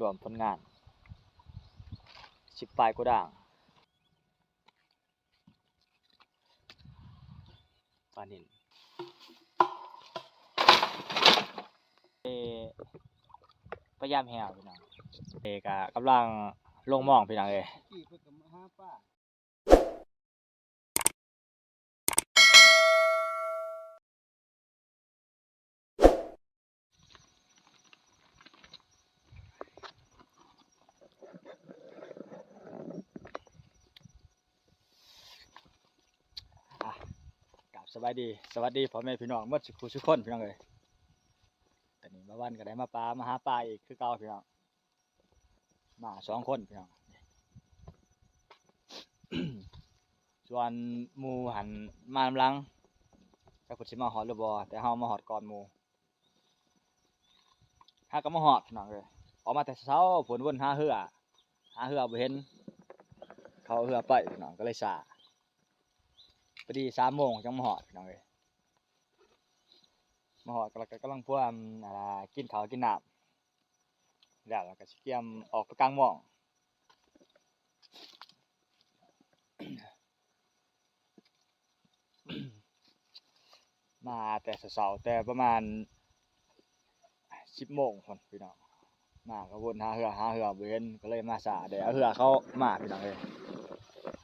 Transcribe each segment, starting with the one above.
ລວມຜົນງານ ສິບປາຍໂກດັງ ປານິນ ເອີ ພະຍາຍາມແຮວພີ່ນ້ອງ ເອີ ກະກຳລັງລົງມອງພີ່ນ້ອງເອີຍ. ອ່ະ ກາບສະບາຍດີ ສະຫວັດດີພໍ່ແມ່ພີ່ນ້ອງໝົດສູ່ຜູ້ສູ່ຄົນພີ່ນ້ອງເອີຍ. ຕອນນີ້ບ່າວວັນກໍໄດ້ມາປາ ມາຫາປາອີກຄືເກົ່າພີ່ນ້ອງ. ມາສອງຄົນພີ່ນ້ອງ ສ່ວນໝູ່ຫັ້ນມານຳຫຼັງ ຈັກເພິ່ນຊິມາຮອດຫຼືບໍ່ ແຕ່ເຮົາມາຮອດກ່ອນໝູ່. ຫາກໍມາຮອດພີ່ນ້ອງເອີຍ ອອກມາແຕ່ເຊົ້າພຸ້ນ ວົນຫາເຮືອ ຫາເຮືອບໍ່ເຫັນ ເຂົາເອົາເຮືອໄປພີ່ນ້ອງ ກໍເລີຍຊ້າ ພໍດີສາມໂມງຈັ່ງມາຮອດພີ່ນ້ອງເອີຍ. ມາຮອດກໍ ກໍກຳລັງພວມ ອ່າ ກິນເຂົ້າກິນນ້ຳ ແລ້ວ ແລ້ວກໍຊິກຽມອອກໄປກາງມອງ. ມາແຕ່ເຊົ້າໆ ແຕ່ປະມານສິບໂມງພຸ້ນພີ່ນ້ອງ ມາກໍວົນຫາເຮືອ ຫາເຮືອບໍ່ເຫັນ ກໍເລີຍມາຊ້າ ໄດ້ເອົາເຮືອເຂົາມາພີ່ນ້ອງເອີຍ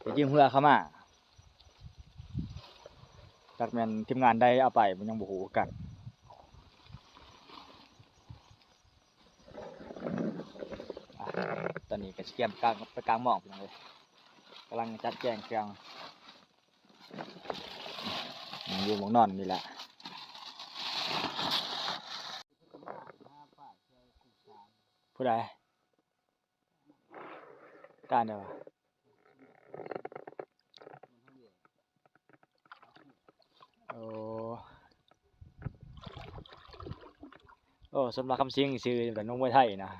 ໄດ້ຢືມເຮືອເຂົາມາ. ຈັກແມ່ນທີມງານໃດເອົາໄປ ຍັງບໍ່ຮູ້ຄືກັນ. ອ່ະ ຕອນນີ້ກໍຊິກຽມກາງ ໄປກາງມອງພີ່ນ້ອງເອີຍ ກຳລັງຈັດແຈງເຄື່ອງ ໝ່ອງຢູ່ໝ່ອງນອນນີ້ແຫຼະ. ຜູ້ໃດ? ຕານໃດວະ? ໂອ້ ໂອ້ ສົມລັກຄຳສິງ ຊື່ແບບນັກມວຍໄທນະ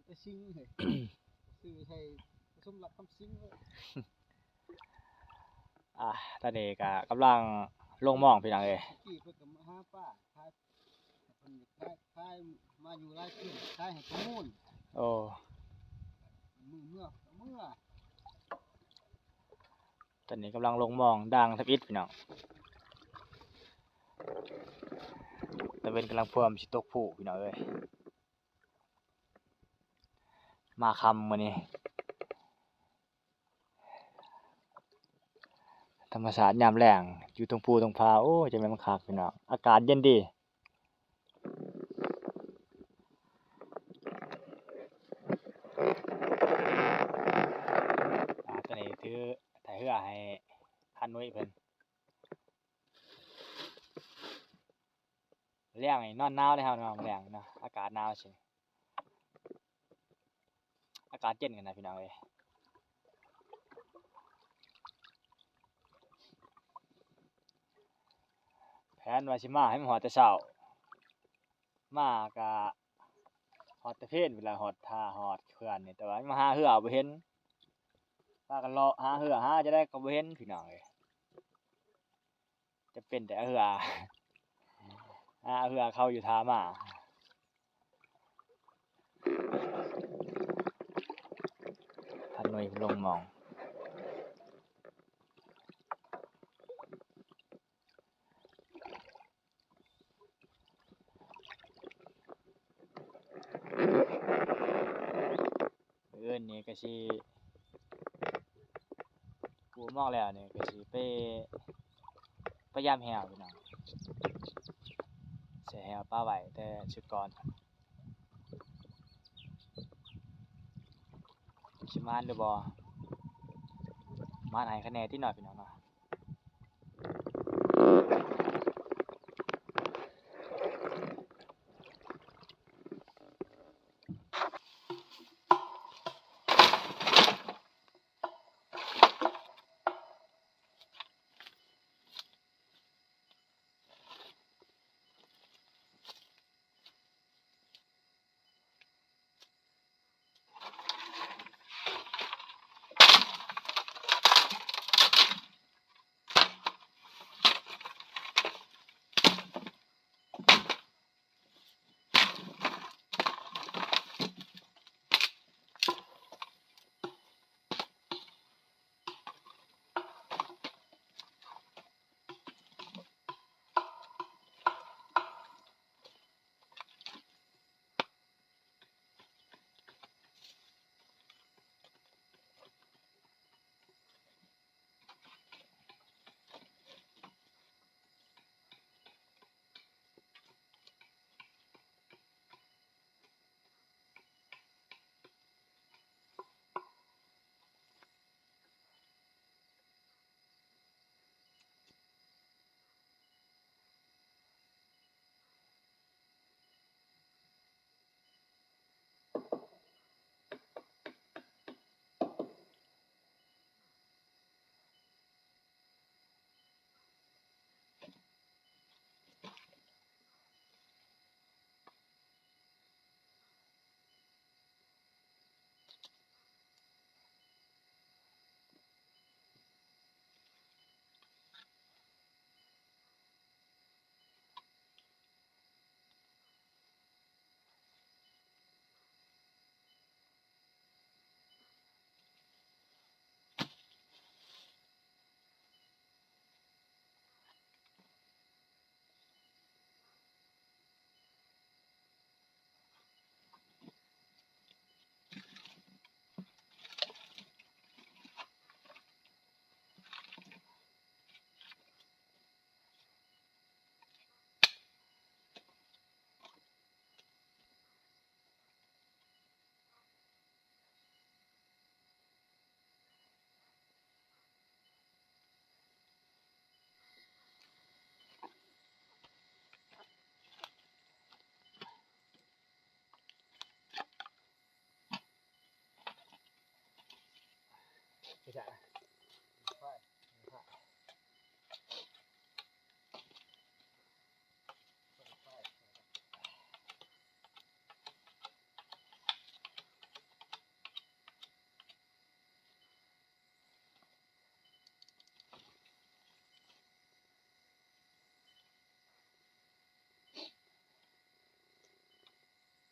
ແຕ່ສິງເຮີ້ຍ ຊື່ໃສ່ສົມລັກຄຳສິງເລີຍ. ອ່າ ຕອນນີ້ກະກຳລັງລົງມອງພີ່ນ້ອງເອີຍ ກີ້ເພິ່ນກໍມາຫາປາ ຂາຍ ເພິ່ນຂາຍ ຂາຍ ມາຢູ່ຫຼາຍຄືນ ຂາຍໃຫ້ປະມູນ. ໂອ້ ມື້ເມືອ ເມືອ ຕອນນີ້ກຳລັງລົງມອງດ່າງທຳອິດພີ່ນ້ອງ ຕາເວັນກຳລັງພວມຊິຕົກພຸພີ່ນ້ອງເອີຍ ມາຄ່ຳມື້ນີ້. ທຳມະຊາດຍາມແລງຢູ່ທົ່ງພູທົ່ງຜາ ໂອ້ ຈັ່ງແມ່ນມັນຄັກພີ່ນ້ອງ ອາກາດເຢັນດີ. ອ່າ ຕອນນີ້ຖື ໄຖເຮືອໃຫ້ພັນໜຸ້ຍເພິ່ນ ແລງນີ້ນອນໜາວເດ້ເຮົາເນາະ ແລງເນາະ ອາກາດໜາວຊີ້ ອາກາດເຢັນຂະໜາດພີ່ນ້ອງເອີຍ. ແຜນວ່າຊິມາໃຫ້ມັນຮອດແຕ່ເຊົ້າ ມາກະຮອດແຕ່ເພນພຸ້ນລະ ຮອດທ່າ ຮອດເຂື່ອນນີ້ ແຕ່ວ່າມາຫາເຮືອບໍ່ເຫັນ ພາກັນເລາະຫາເຮືອ ຫາຈັ່ງໃດກໍບໍ່ເຫັນພີ່ນ້ອງເອີຍ. ຈະເປັນແຕ່ເຮືອ ຫາເຮືອເຂົາຢູ່ທ່າມາ ພັນໜຸ້ຍລົງມອງ. ມື້ອື່ນນີ້ກໍຊິ ປູມອງແລ້ວນີ້ກໍຊິໄປ ພະຍາຍາມແຮວພີ່ນ້ອງ ໃສ່ແຮວປະໄວ້ແຕ່ຊຸດກ່ອນ ຊິໝານຫຼືບໍ່ ໝານໃຫ້ຄະແນນຕິເນາະພີ່ນ້ອງເນາະ.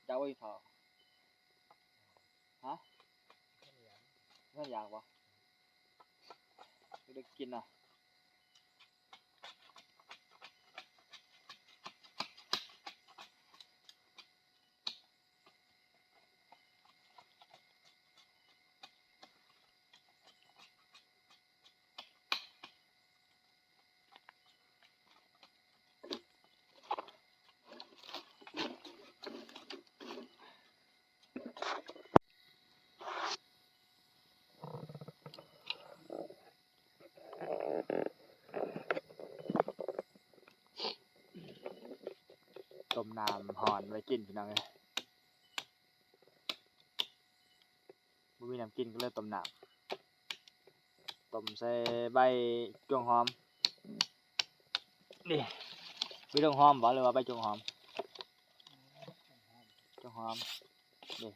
ເຈົ້າບໍ່ກິນເຂົ້າ? ຮະ? ບໍ່ຢາກບໍ່? ໄດ້ກິນນະ. ຕົ້ມນ້ຳຮ້ອນໄວ້ກິນ ພີ່ນ້ອງເອີຍ. ບໍ່ມີນ້ຳກິນກໍເລີຍຕົ້ມນ້ຳ ຕົ້ມໃສ່ໃບຈົວງຫອມ. ນີ້ ໃບຈົວງຫອມບໍ່ ຫຼືວ່າໃບຈົວງຫອມ? ຈົວງຫອມ ນີ້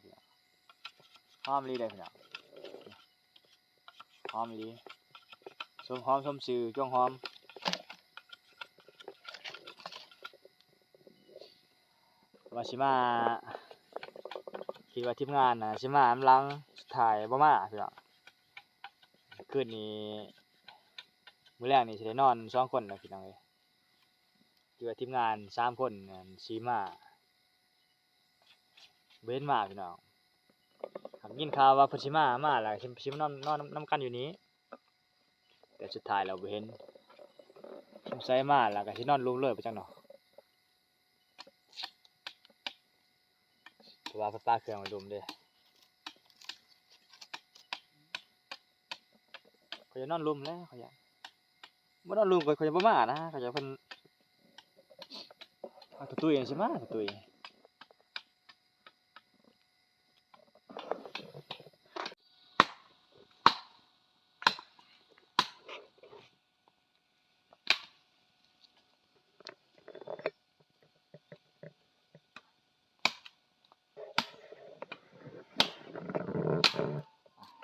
ຫອມອີ່ຫຼີເດ້ພີ່ນ້ອງ. ຫອມອີ່ຫຼີ ສົມຫອມສົມຊື່ ຈົວງຫອມ. ວ່າຊິມາ ຄິດວ່າທີມງານນະຊິມານຳຫຼັງ ສຸດທ້າຍບໍ່ມາພີ່ນ້ອງ. ຄືນນີ້ ມື້ແລງນີ້ຊິໄດ້ນອນສອງຄົນແລ້ວພີ່ນ້ອງເອີຍ. ຄິດວ່າທີມງານສາມຄົນນັ້ນຊິມາ ບໍ່ເຫັນມາພີ່ນ້ອງ. ຫາກຍິນຂ່າວວ່າເພິ່ນຊິມາ ມາແລ້ວ ຊິ ຊິມານອນ ນອນນຳກັນຢູ່ນີ້ ແຕ່ສຸດທ້າຍແລ້ວບໍ່ເຫັນ. ສົງໄສມາແລ້ວກໍຊິນອນລຸ່ມເລີຍໄປຈັກເນາະ ເພາະວ່າເພິ່ນປະເຄື່ອງໄວ້ລຸ່ມເດ້. ຂ້ອຍຢາກນອນລຸ່ມແຫຼະ ຂ້ອຍຢາກ ບໍ່ນອນລຸ່ມ ຂ້ອຍ ຂ້ອຍບໍ່ມານະ ຂ້ອຍຢາກເພິ່ນ ເອົາຕະຕຸ້ຍຊິມາ ຕະຕຸ້ຍ.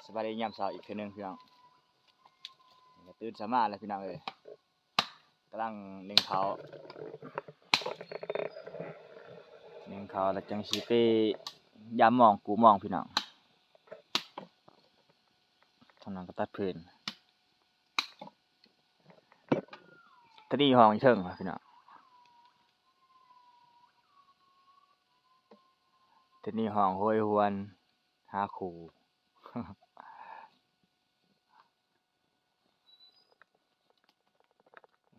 ສະບາຍດີຍາມເຊົ້າອີກເທື່ອໜຶ່ງພີ່ນ້ອງ. ຕື່ນເຊົ້າມາແລ້ວພີ່ນ້ອງເອີຍ. ກຳລັງໜຶ້ງເຂົ້າ ໜຶ້ງເຂົ້າແລ້ວຈັ່ງຊິໄປຢາມມອງ ກູ້ມອງພີ່ນ້ອງ. ທາງນັ້ນກໍຕັດເພີນ ທາງນີ້ຫ້ອງຢູ່ເທິງພີ່ນ້ອງ. ທາງນີ້ຫ້ອງໂຫຍຫວນຫາຄູ່.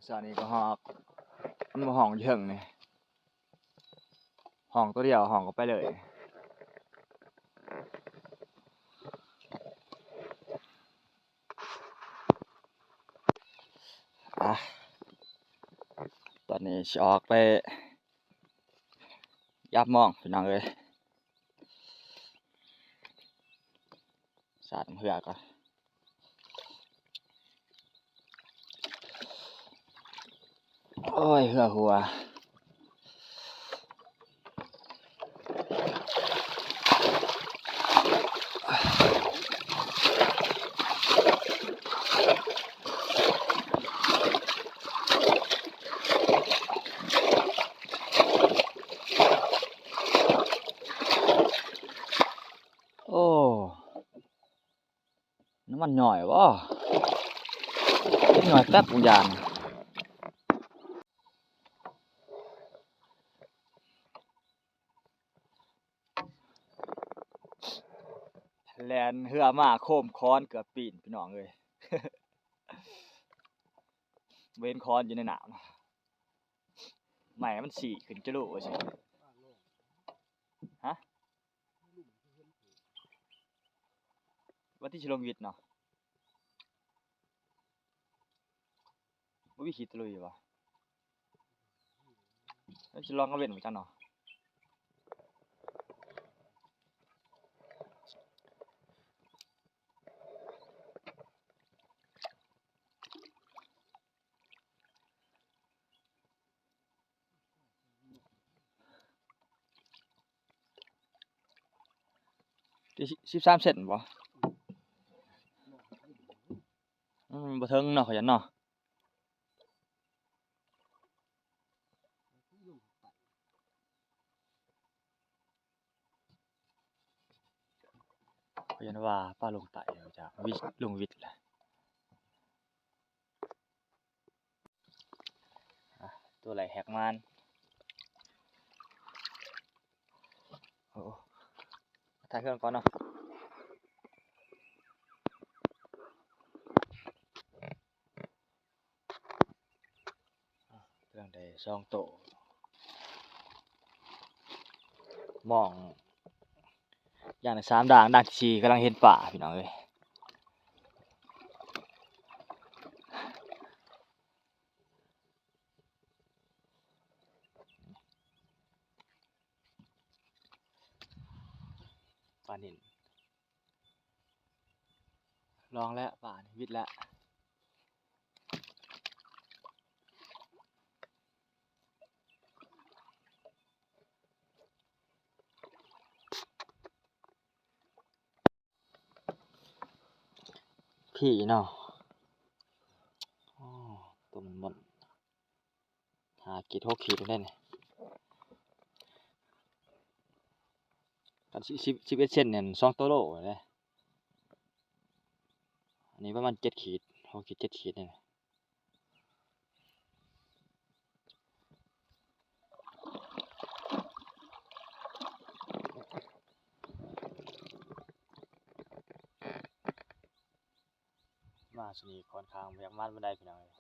ເຊົ້ານີ້ກໍຮອກ ມັນບໍ່ຮ້ອງຢູ່ເທິງນີ້ ຮ້ອງຕົວດຽວ ຮ້ອງກໍໄປເລີຍ. ອ່ະ ຕອນນີ້ຊິອອກໄປຢາມມອງພີ່ນ້ອງເອີຍ. ສາດເຮືອກ່ອນ. ໂອ້ຍ ເຮືອຫົວ. ໂອ້ ນ້ຳມັນຍ່ອຍບໍ? ເປັນຍ່ອຍແປັບບາງຢ່າງ. ແລ່ນເຮືອມາໂຄມຄ້ອນເກືອບປີ້ນ ພີ່ນ້ອງເອີຍ. ບໍ່ເຫັນຄ້ອນຢູ່ໃນນ້ຳ ໄມ້ມັນສີ້ຂຶ້ນຈະໂລວ່າຊັ້ນ. ຮະ? ວ່າທີ່ຊິລົງວິດເນາະ ບໍ່ມີຂີ້ຕະລຸຍຫວາ? ແລ້ວຊິລອງກາງເວັນບໍ່ຈັກເນາະ. ສິບ ສິບສາມເຊັນບໍ່? ອືມ ບໍ່ເຖິງເນາະ ຂ້ອຍຢ້ານເນາະ. ຂ້ອຍຢ້ານວ່າປາລົງໃຕ້ ຈາກວິດ ລົງວິດແຫຼະ. ອ່ະ ຕົວໄຫຼແຮກມານ. ໂອ້ ຖ່າຍເຄື່ອງກ່ອນເນາະ. ກຳລັງໄດ້ສອງໂຕ. ມອງຢ່າງລະສາມດ່າງ, ດ່າງທີສີ່ກຳລັງເຫັນປາ ພີ່ນ້ອງເອີຍ. ປານິນ ລອງແລ້ວ ປານີ້ວິດແລ້ວ. ພີ້ເນາະ. ໂອ້ ຕົວມັນໝົດ ຫ້າຂີດ ຫົກຂີດໄດ້ນີ້. ຄັນສິບ ສິບ ສິບເອັດເຊັນນີ້ສອງໂຕໂລເດ້. ອັນນີ້ປະມານເຈັດຂີດ ຫົກຂີດ ເຈັດຂີດນີ້. ມາຊຸດນີ້ຂ້ອນຂ້າງບໍ່ຢາກໝານປານໃດ ພີ່ນ້ອງເອີຍ.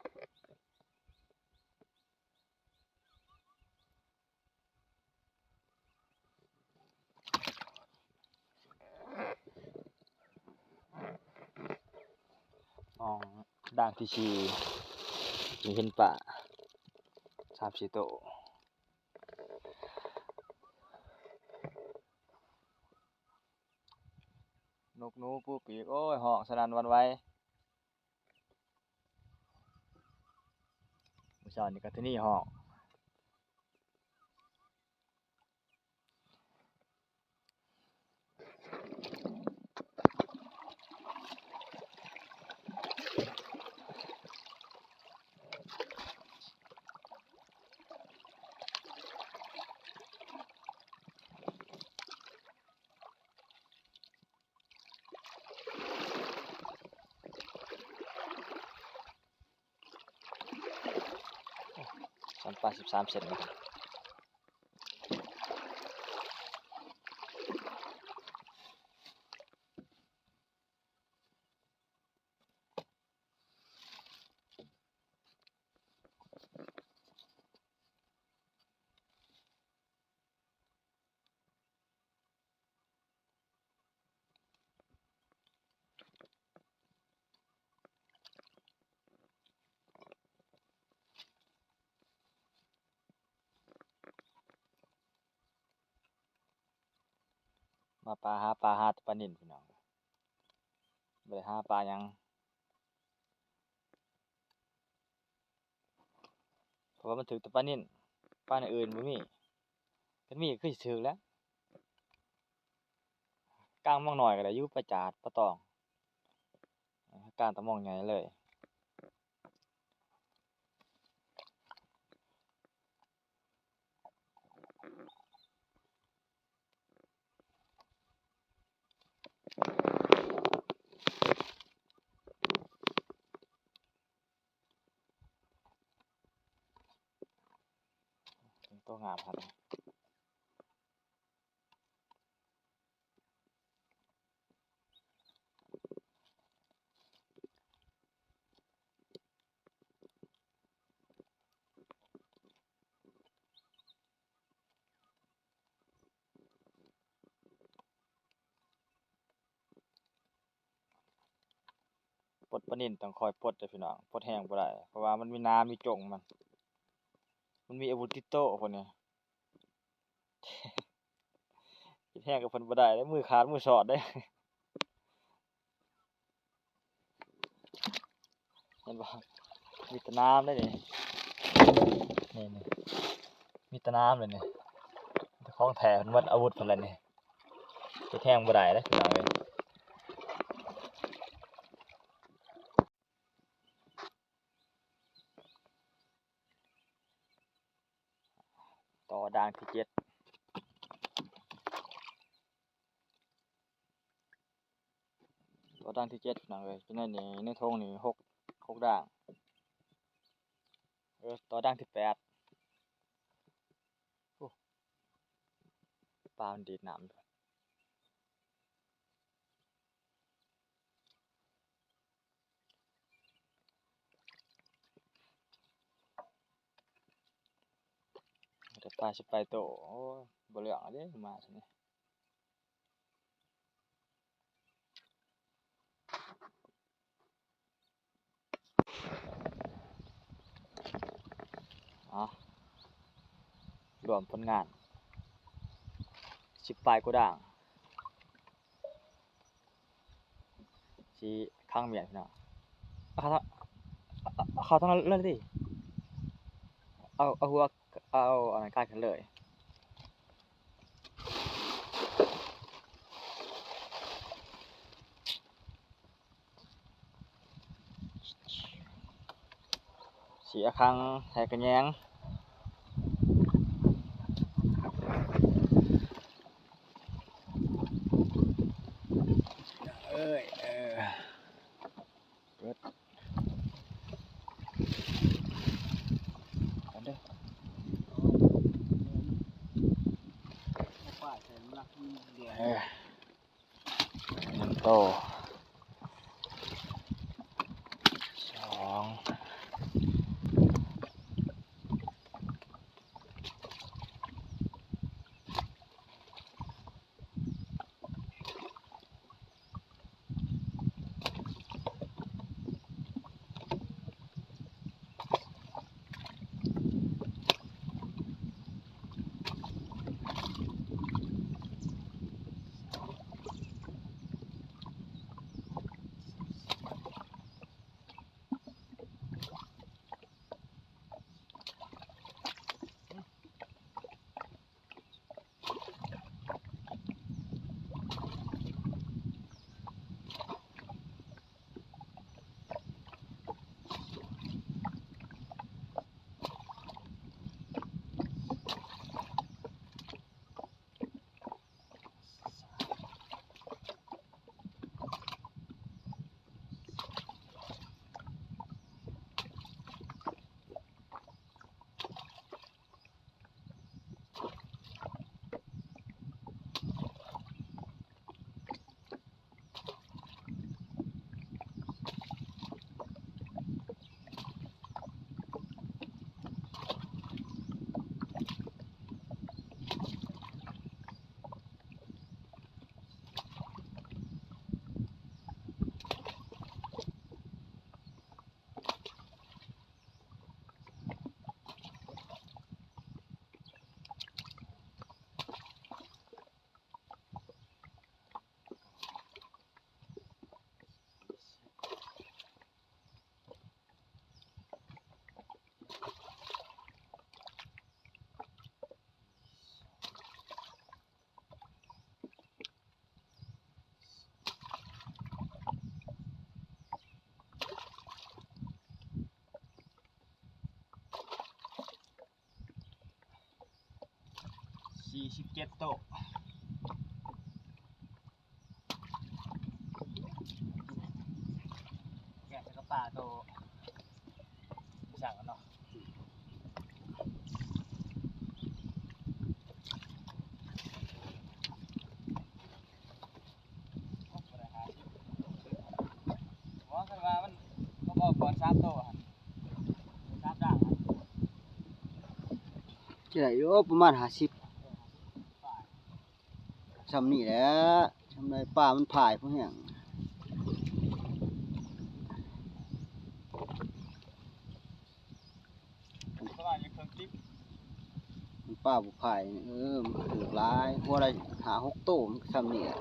ມອງດ່າງທີສີ່ ເຫັນປາສາມສີ່ໂຕ. ນົກໜູປູປີກ ໂອ້ຍ ຮ້ອງສະໜັ່ນຫວັ່ນໄຫວ. ມື້ເຊົ້ານີ້ກະໂຕນີ້ຮ້ອງ. ຊ້ຳປາສິບສາມເຊັນນະ. ມາປ່າຫາປາ ຫາແຕ່ປານິນ ພີ່ນ້ອງ, ບໍ່ໄດ້ຫາປາຫຍັງ. ເພາະວ່າມັນຖືກແຕ່ປານິນ, ປາຢ່າງອື່ນບໍ່ມີ, ຄັນມີກໍຄືຊິຖືກແຫຼະ. ກາງມອງນ້ອຍກໍໄດ້ຢູ່, ປາຈາດ, ປາຕອງ, ກາງແຕ່ມອງໃຫຍ່ເລີຍ. ໂຕງາມຄັກ. ປົດປານິນຕ້ອງຄ່ອຍປົດເດີ້ພີ່ນ້ອງ, ປົດແຮງບໍ່ໄດ້ ເພາະວ່າມັນມີໜາມ ມີຈົ່ງມັນ, ມັນມີອາວຸດຕິດໂຕພຸ້ນນີ້. ເຮັດແຮງກັບເພິ່ນບໍ່ໄດ້ເດ້, ມືຂາດມືສອດເດ້. ເຫັນບໍ່? ມີແຕ່ໜາມເດ້ນີ້. ນີ້ໆ ມີແຕ່ໜາມເດ້ນີ້. ຂອງແທ້ເພິ່ນໝົດອາວຸດເພິ່ນແລ້ວນີ້. ເຮັດແຮງບໍ່ໄດ້ເດ້ພີ່ນ້ອງເອີຍ. ຕໍ່ດ່າງທີເຈັດ ຕໍ່ດ່າງທີເຈັດພີ່ນ້ອງເອີຍ. ຢູ່ໃນນີ້ ໃນຖົງນີ້ຫົກ ຫົກດ່າງ. ເອີ ຕໍ່ດ່າງທີແປດ. ໂອ້ ປາມັນດີດນ້ຳ. ແຕ່ປາຊິໄປໂຕ ໂອ້ຍ ບໍ່ເລື່ອງເດ້ ມາຊະນີ້. ເອົາ ລວມຜົນງານ ສິບປາຍກວ່າດ່າງ ຊິຂັງໝຽນພີ່ນ້ອງ. ເອົາ ເອົາ ເອົາທາງນັ້ນເລີຍຕິ ເອົາ ເອົາຫົວ ເອົາອັນນັ້ນກາຍຂຶ້ນເລີຍ. ເສຍຄັງໃສ່ກະແຍງ ເອີຍ ເອີ ເປີດ ກັນເດີ. ເອີ ໜຶ່ງໂຕ ສອງ. ສີ່ສິບເຈັດໂຕ ແກະໃສ່ກະປາໂຕ ສັ່ງເນາະ ບໍ່ໄດ້ຫາ ບໍ່ ຄັນວ່າມັນ ເຂົາບອກກ່ອນສາມໂຕຫັ້ນ ສາມດາວຫັ້ນ ຊິໄດ້ຢູ່ປະມານຫ້າສິບ ເອີ ຫ້າສິບປາຍ ຊ່ຳນີ້ແຫຼະ ຊ່ຳໃດປາມັນພາຍພໍແຮງ ປະມານຢູ່ເຄິ່ງສິບ ມັນປາບໍ່ພາຍ ເອີ ມັນຖືກຫຼາຍ ຫົວລະຫ້າຫົກໂຕ ມັນກໍຊ່ຳນີ້ແຫຼະ.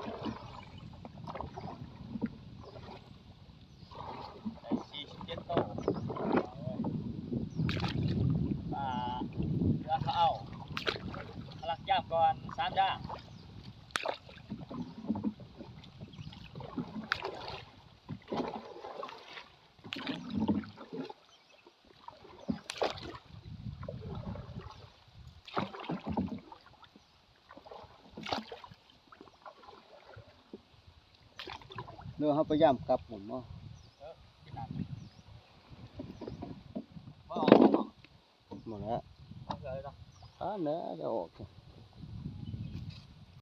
ໄດ້ສີ່ສິບເຈັດໂຕ ເອີ ປາເຫຼືອເຂົາເອົາ ເຂົາລັກຍາມກ່ອນສາມຢ່າງ. ຫຼືເຮົາພະຍາຍາມກັບພຸ້ນເນາະ. ບໍ່ອອກເນາະ. ບໍ່ແລ້ວ. ເອົາເທື່ອເລີຍເນາະ. ອັນນັ້ນແຫຼະຈະອອກ.